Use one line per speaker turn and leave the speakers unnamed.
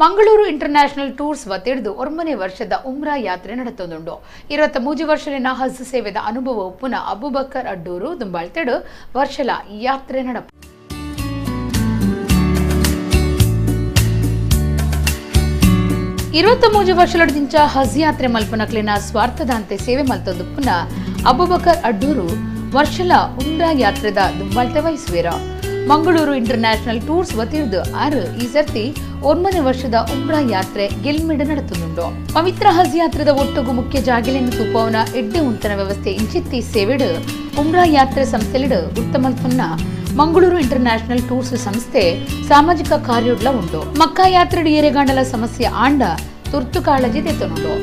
Mangaluru international tours ವತಿಡ್ದು 9ನೇ ವರ್ಷದ ಉಮ್ರಾ ಯಾತ್ರೆ ನಡೆತೊಂದುಂಡು. 23 ವರ್ಷಲಿನ ಹಜ್ ಸೇವೆದ ಅನುಭವ ಉಪ್ಪುನ ಅಬೂಬಕರ್ ಅಡ್ಡೂರು ದುಂಬಾಳ್ತೆಡು ವರ್ಷಲ ಯಾತ್ರೆ ನಡಪ. 23 ವರ್ಷಲೊಡ್ದಿಂಚ ಹಜ್ ಯಾತ್ರೆ ಮಲ್ಪನಕ್ಲಿನ ಸ್ವಾರ್ಥದಾಂತೆ ಸೇವೆ ಮಲ್ತೊಂದುಪ್ಪುನ ಅಬೂಬಕರ್ ಅಡ್ಡೂರು ವರ್ಷಲ ಉಮ್ರಾ ಯಾತ್ರೆದ ದುಂಬಾಳ್ತೆ ವಹಿಸುವೇರ. ಮಂಗಳೂರು ಇಂಟರ್ನ್ಯಾಷನಲ್ ಟೂರ್ಸ್ ವತಿರ್ದು ಆರು ಈ ಸರ್ತಿ 9ನೇ ವರ್ಷದ ಉಮ್ರಾ ಯಾತ್ರೆ ಗೆಲ್ಮಿಡ ನಡೆತುಂಡು. ಪವಿತ್ರ ಹಜ್ ಯಾತ್ರೆದ ಒಟ್ಟುಗು ಮುಖ್ಯ ಜಾಗಿಲೆನ್ನು ತೂಪವನ ಎಡ್ಡೆ ಉಂತನ ವ್ಯವಸ್ಥೆ ಇಂಚಿತ್ತಿ ಸೇವೆಡು ಉಮ್ರಾ ಯಾತ್ರೆ ಸಂಸ್ಥೆಲಿಡು ಉತ್ತಮಲ್ಪುನ್ನ ಮಂಗಳೂರು ಇಂಟರ್ನ್ಯಾಷನಲ್ ಟೂರ್ಸ್ ಸಂಸ್ಥೆ ಸಾಮಾಜಿಕ ಕಾರ್ಯೋಡ್ಲ ಉಂಡು. ಮಕ್ಕಾ ಯಾತ್ರೆಡು ಏರೆಗಾಂಡಲ ಸಮಸ್ಯೆ ಆಂಡ ತುರ್ತು ಕಾಳಜಿ ತೆತ್ತನುಂಡು.